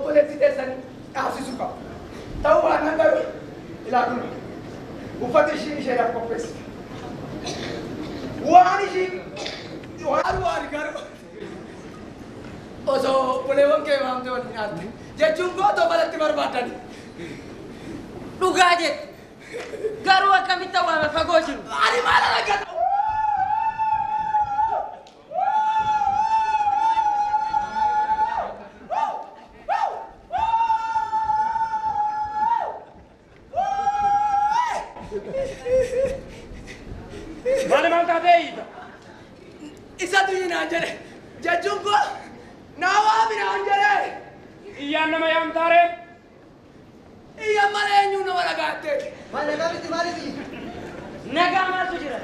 Obboleettii teessanii dhaabsisuu qabu. Ta'uu baannaan garuu ilaa kun uffata ishii isheedhaaf qopheessite. Waan ishii waan waan garuu osoo obboleewwan kee waamte waliin nyaatte jechuun gootoo balatti barbaadani. Dhugaa jette. Garuu akkamitti awwaame fagoo jiru? Ani maal argata? Maali maal taatee hiita? Isatu naan jedhe jechuun koo naa waami naan jedhe. Iyyaan nama yaamtaaree? Iyya malee eenyuun nama dhagaatteeti. Maal nagaa miti maaliif iyyi? Nagaa maaltu jira?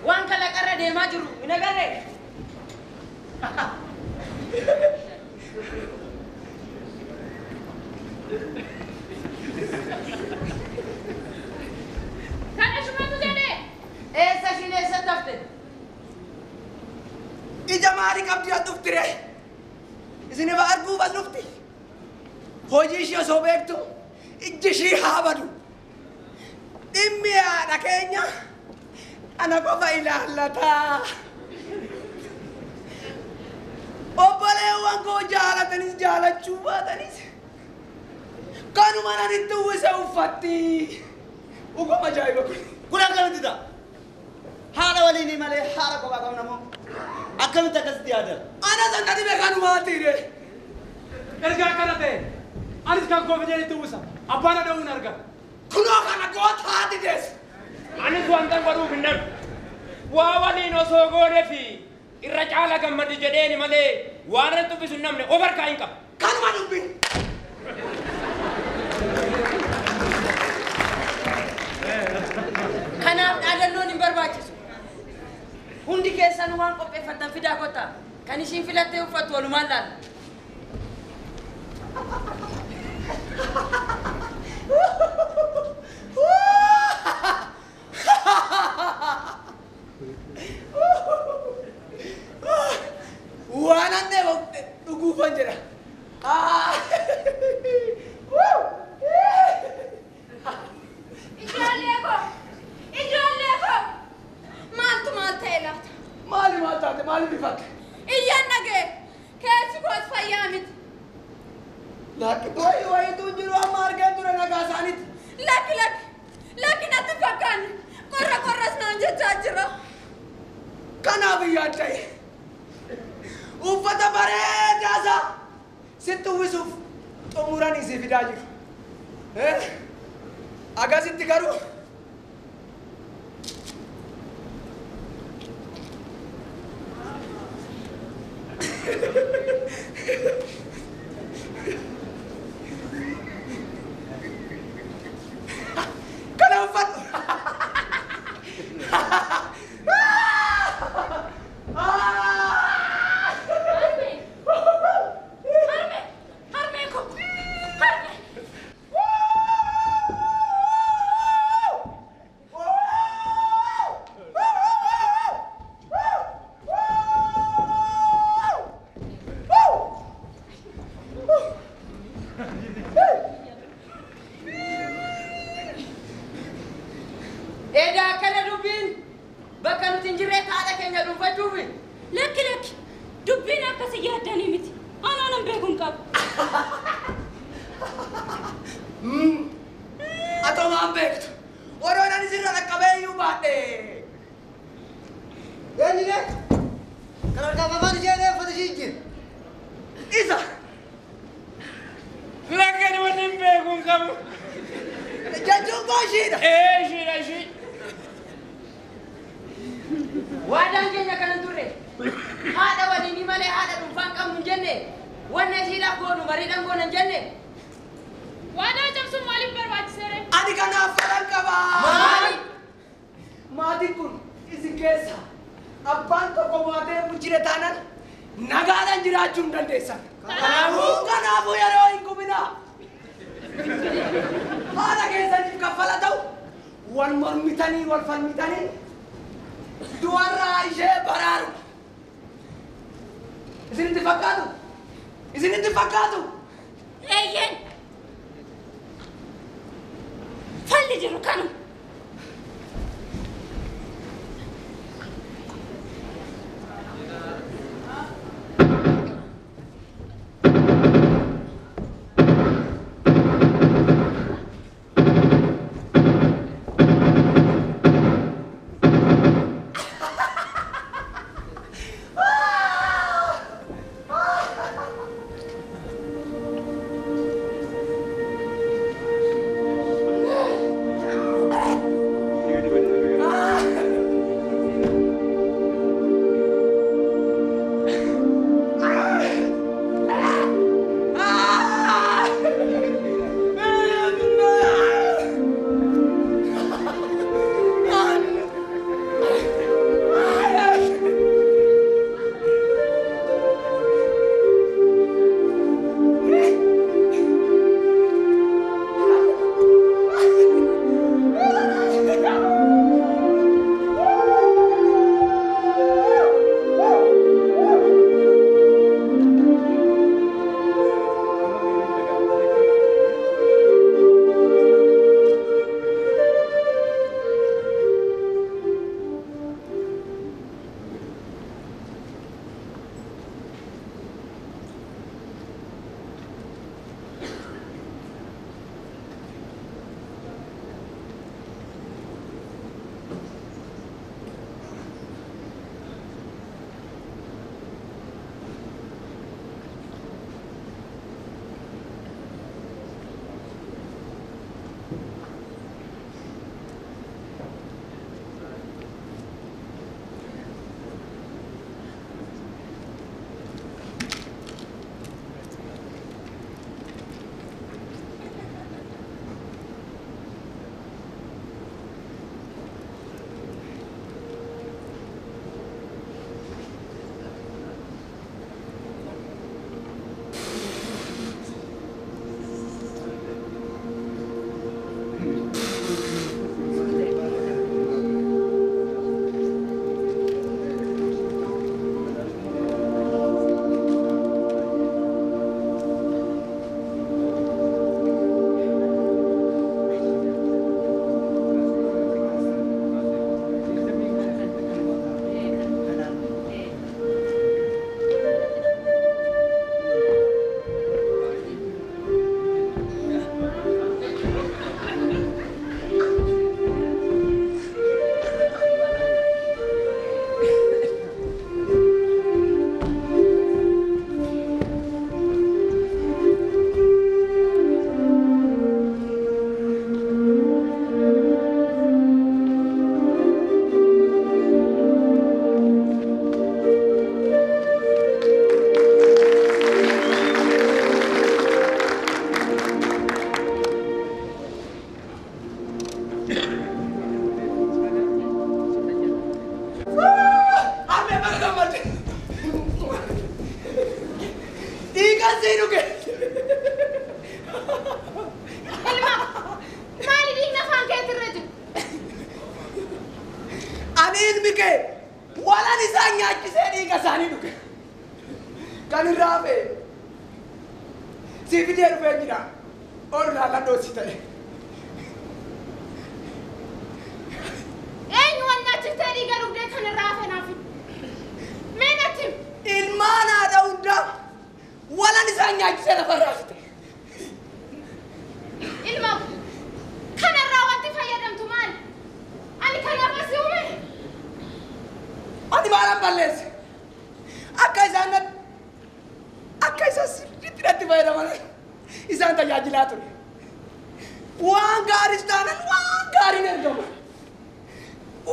Waan kalaqarra deemaa jiru hin agarree? Kana shumatu jedhee. Eessa ishiin eessatti hafte? Ija maalii qabdi as dhufti ree? Isin ifa arguuf as dhufti. Hojii ishii osoo beektu ijji ishii haa badu. Dhimmi haadha keenya ana qofa ilaallataa. Obboleewwan koo jaalatanis jaalachuu baatanis kanuma nan itti uwwise uffatti. Ugama ajaa'iba kun. Kun akkamitti ta'a? Haadha waliinii malee haadha kophaa qabna moo? Akkamitti akkasitti yaadama? Ana san dhibee kanumaati ree. Erga akkana ta'e anis kan koo fideen itti uwwisa. Abbaan dha'uun arga. Kunoo kana gootaati deessu. Anis wanta godhuuf hin dhabu. Waa waliin osoo goonee fi irra caala gammadi jedheeni malee waan irratti uffisu hin namne of harkaa hin qabu. Kanuma dubbin. Kanaaf dhaadannoon hin barbaachisu. Hundi keessan waan qopheeffattan fidaa kottaa. Kan ishiin filattee uffattu walumaan laalla. Waan annee dhuguufan jedha. Ijoollee koo! Ijoollee koo! Maaltu maal ta'e laata? Maali maal taate maali bifatte? Iyyaan dhaga'e. Keessi koos fayyaa miti. Lakki wayi wayitu hin jiru amma argee ture nagaa isaaniitti. Lakki lakki! Lakki natti hin fakkaanne. Qorra qorras naan jechaa jira. Kanaaf yaadda'e. Uffata bareedaa isaa sitti uwwisuuf xumuranii si fidaa jiru. Akkasitti garuu kana uffadhu. Harmee! Harmee! Harmee koo! Harmee! Edaa akkana dubbiin bakka nuti hin jirretti haadha keenya dhuunfachuufi. Lakki lakki! Dubbiin akkasii yaaddanii miti. Anaanan beeku hin qabu. Atoo maan beektu? Odoon ani sirra dhaqqabee iyyuu baadhe. Eenyu lee? Kan harkaa afaan ishee uffata ishii jijjiire. Isa Lakkani wanni hin beeku hin qabu. Jechuun koo ishiidha. Ee ishiidha ishii. Waadaan keenya kanan turre. Haadha waliinii malee haadha dhuunfaan qabnu hin jenne. Wanna ishiidhaaf goonu mariidhaan goona hin jenne. Waadaa cabsuun maaliif barbaachisee ree? Ani kanaaf falan qaba. Maali? Maatiin kun isin keessa abbaan tokko maatee bulchine taanaan nagaadhaan jiraachuu hin dandeessan. Kanaafuu yeroo hin gubinaa. Haadha keessaniif kaffala ta'u wal mormitanii wal falmitanii du'arraa ishee baraaru. Isinitti fakkaatu? Isinitti fakkaatu? Eeyyeen. Falli jiru kanuma. Ilma, maali dhiigni afaan keetirra jiru? Ani ilmi kee walan isaan nyaachisee dhiiga isaanii dhuge. Kan irraa hafe si fidee dhufee jira. Ol laalladhoo si ta'e. Eenyu wal nyaachiftee dhiiga dhugdee kan irraa hafe naaf himi. Mee natti himi. Ilmaan haadha hundaa walan isaan nyaachisee lafarraa fite. Ilma, kanarraa wanti fayyadamtu maali? Ani kanaaf asi uume? Ani maalan balleesse? Akka isaan akka isaan sirriitti natti fayyadaman isaan tajaajilaa ture. Waan gaariis taanan waan gaariin ergama.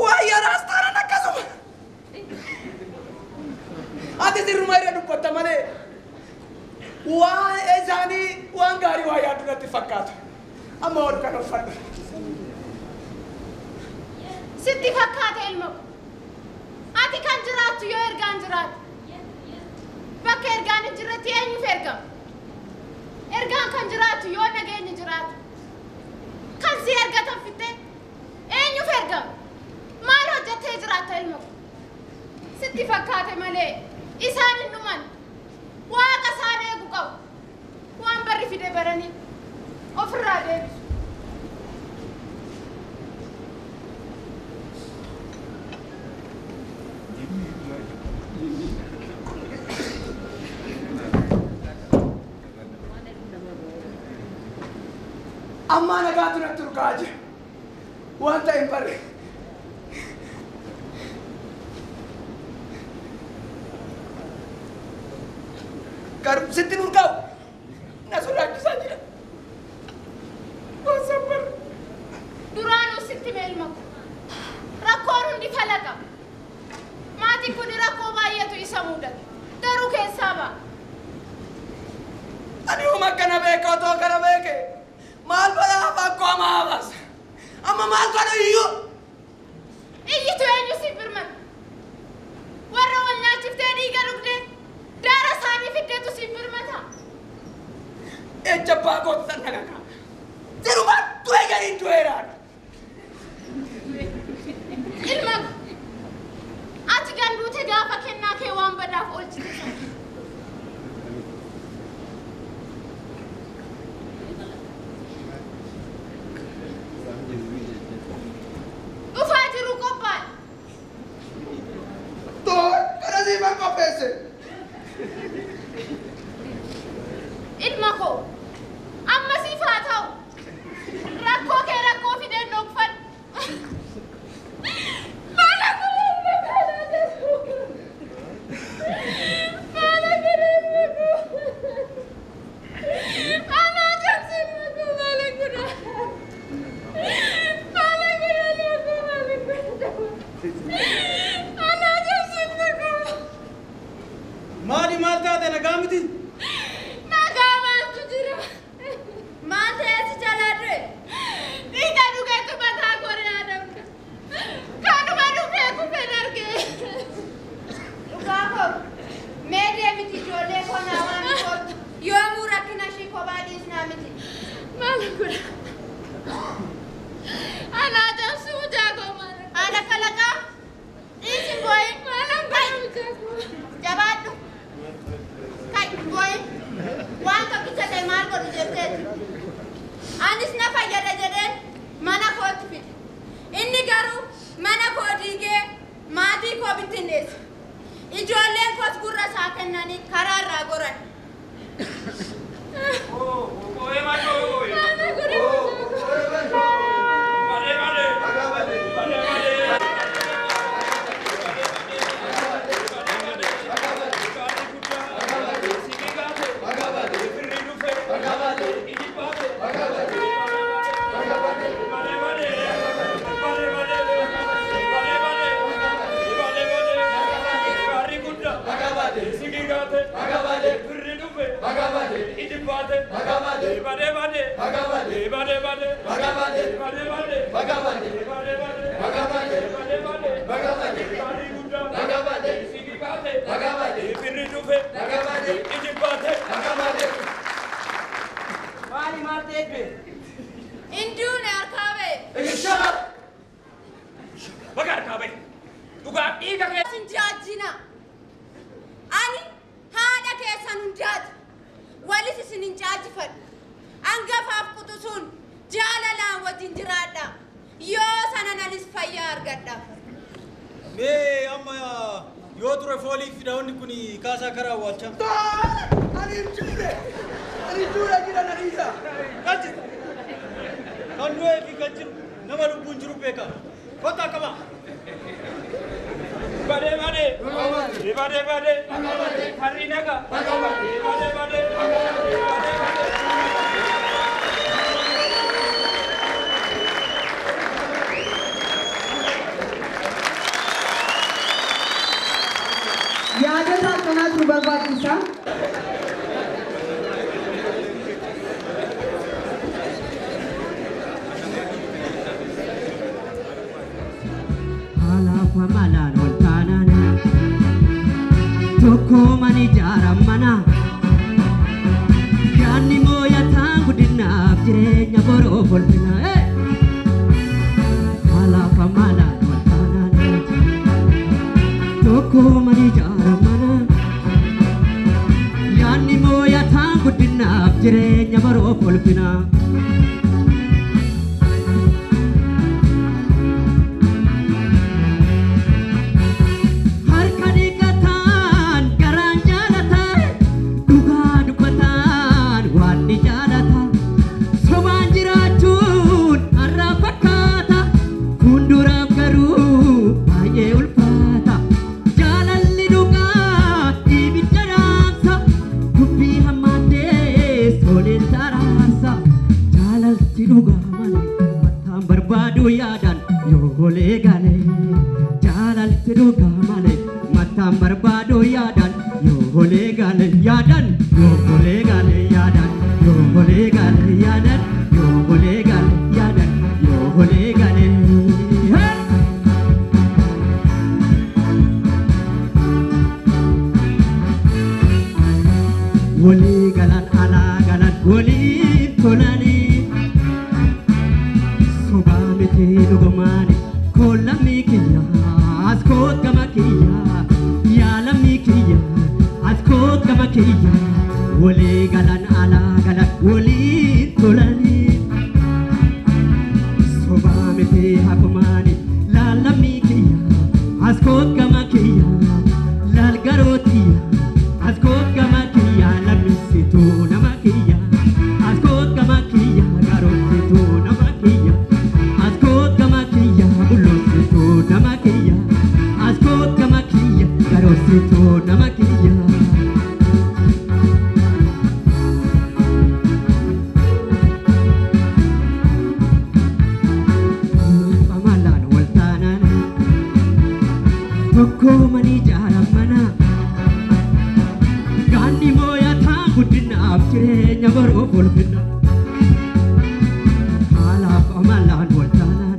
Waan yaraas taanan akkasuma. Ati sirruma irra dubbatta malee waan isaanii waan gaarii waa yaaddu natti fakkaatu. Amma ol kan uffadhu. Sitti fakkaata ilma ko. Ati kan jiraattu yoo ergaan jiraate. Bakka ergaan hin jirretti eenyuuf ergama? Ergaan kan jiraattu yoo nageenyi jiraate. Kan si ergatan fittee eenyuuf ergama? Maal hojjettee jiraatta ilma ko? Sitti fakkaate malee isaan hin dhuman. Waaqa isaan eegu qabu. Waan barri fide jedhanii ofirraa deebisu. Amma nagaatu natti urgaa jira. Wanta hin barre. Garuu sitti urgaa'u na sodaachisaa jira. Waan san barre. Duraanuu sitti mee ilma ko. Rakkoon hundi falaqa. Maatiin kun rakkoo baay'eetu isa mudate. Garuu keessaa ba'a. Ani uma akkana beeka otoo kana beeke. Maal godhaa afaan koo amma habaas. Amma maal godhu iyyuu. Iyyitu eenyu siif birmata? Warra wal nyaachiftee dhiiga dhugdee daara isaanii fiddeetu siif birmata. Ejja abbaa kootu san nagagaa. Sirumaa du'e gadiin du'eeraan. Ilma ko ati ganduute gaafa kennaa kee waan badaaf oolchite sana. Dhufaa jiru qophaa'e. Toon kana siifan qopheesse. Ilma koo amma siif haa ta'u. Rakkoo kee rakkoo fideen dhokfadhu. Maala godhe ilma kanaa jedhu. Maala godhe ilma koo. Anaa cabse ilma koo maala godha. Maala godhe ilma koo maala godha. Anaa cabse ilma koo. Maali maal taate nagaa miti? Nagaa maaltu jira? Maal ta'ee si jalaa du'e? Dhiiga dhugeetu mataa koree adamna. Kanuma dhufee kufeen arge. Dhugaa koo mee deemiti ijoollee koo naa waan kootu yoomuu rakkina ishii kophaa dhiisnaa miti. Maal godha? Anaa cabsuu mucaa koo maal? Haadha kalaqaa dhiisi boo'in. Maal godha mucaa koo? Jabaadhu. Kai boo'in. Waan tokkicha ta'e maal godhu jetteeti. Anis na fayyada jedheen mana kootti fide. Inni garuu mana koo diigee maatii koo bittinneesse. Ijoolleen koos gurra isaa kennanii karaa irraa goran. Maal godha mucaa koo? Maali maal ta'e du'e? Hinduun harkaa ba'e. Baga harkaa ba'e. Dhugaa dhiiga kee. Isin jaajjina. Ani haadha keessan hundaati. Walis isin hin jaajifadhu. Hangafaaf quxisuun jaalalaan wajjin jiraadha. Yoo sana anis fayyaa argadha. Mee amma yoo ture foolii fidaawwanni kun kaasaa karaa awwaalchaa. Toon ani hin jiru. Ani hin jiru jira na dhiisa. Galchi. Kan du'ee fi kan jiru nama lubbuun jiru beeka. Kottaa qaba. Badee badee. Badee badee. Harri nagaa. Badee badee. Badee badee. Yaadota akkanaatu nu barbaachisa. Haalaaf malaan wal taanaan tokko mani ijaaramana yaadni mooyataan guddinaaf jireenya boroof olfina. Haalaaf malaan wal taanaan tokko mani ijaaramana yaadni mooyataan guddinaaf jireenya baroof ulfina. Harka dhiqataan garaan jaalataan dhugaa dubbataan waan ni jaalata. Sobaan jiraachuun har'a fakkaata fuulduraaf garuu baay'ee ulfaata. Jaalalli dhugaa ibidda dhaamsa dubbii hammaatee sooliin taraarsa. Jaalalti dhugaa malee mataan barbaadu yaadaan yoo golee galee. Jaalalti dhugaa malee mataan barbaadu yaadaan yoo golee galee yaadaan yoo golee galee yaadaan yoo golee galee yaadaan yoo golee galee yaadaan yoo golee galee. Hey! Walii galan alaa galan waliin tolanii sobaa miti dhugumaani koolamii kiyya as koogama kiyya yaalamii kiyya as koogama kiyya walii galan alaa galan waliin tolanii sobaa miti hakumaani laalamii kiyya as koogama kiyya laalgaroo tiyya as koogama kiyya lamisituu nama kiyya as koogama kiyya garoosituu nama kiyya as koogama kiyya bulloosituu nama kiyya as koogama kiyya garoosituu nama kiyya. Amalaan wal taanaan tokko manii jaaramana. Gaanni mooyataa guddinaaf jireenya baroof ulfina. Haalaaf amalaan wal taanaan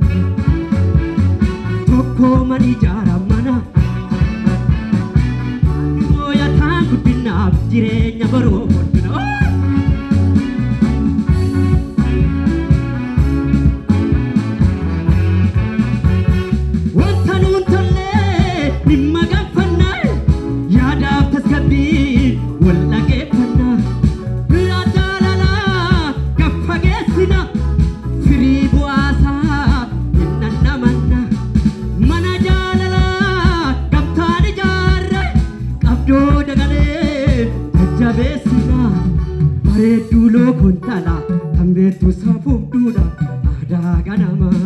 tokko manii jaaramana. Gaanni mooyataa guddinaaf jireenya baroof ulfina. Wanta nuun tollee dhimma gaanfannaa yaadaaf tasgabbiin wal dhageeffannaa. Bira jaalalaa gaffa geessina firii bu'aasaa hin dhandhamanna. Mana jaalalaa gamtaan ijaarre qabdoo dagalee jajjabeessina. Bareedduu lookoon tala kan beektu safuuf duudha aadaa ganamaa.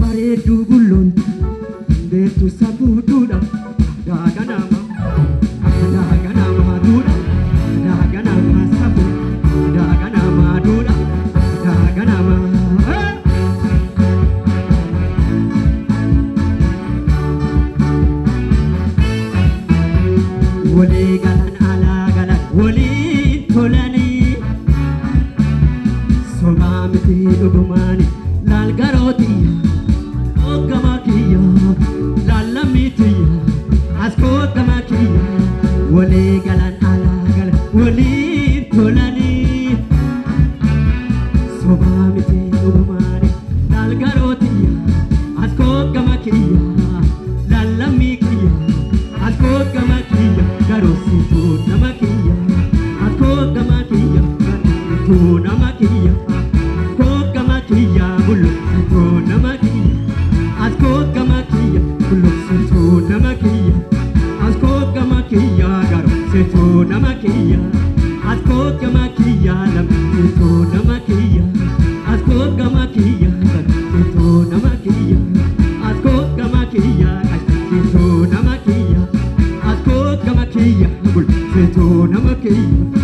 Bareedduu gulloon kan beektu safuuf duudha aadaa ganamaa. Aadaa ganamaa duudha aadaa ganamaa safuu aadaa ganamaa duudha aadaa ganamaa. Walii galan alaa galan waliin tolanii sobaa miti dhugumaani laal garoo tiyya hooggamaa kiyya laallammii tiyya as hooggamaa kiyya walii galan alaa galan waliin tolanii sobaa miti dhugumaani laal garoo tiyya as hooggamaa kiyya laallammii kiyya as hooggamaa kiyya garoosituu nama kiyya as hooggamaa kiyya garoosituu nama kiyya hooggamaa kiyya bulloosituu nama kiyya as hooggamaa kiyya bulloosituu nama kiyya as hooggamaa kiyya garoosituu nama kiyya as hooggamaa kiyya lamsituu nama kiyya as hooggamaa kiyya garoosituu nama kiyya as hooggamaa kiyya qashtiituu nama kiyya as hooggamaa kiyya bulchituu nama kiyya.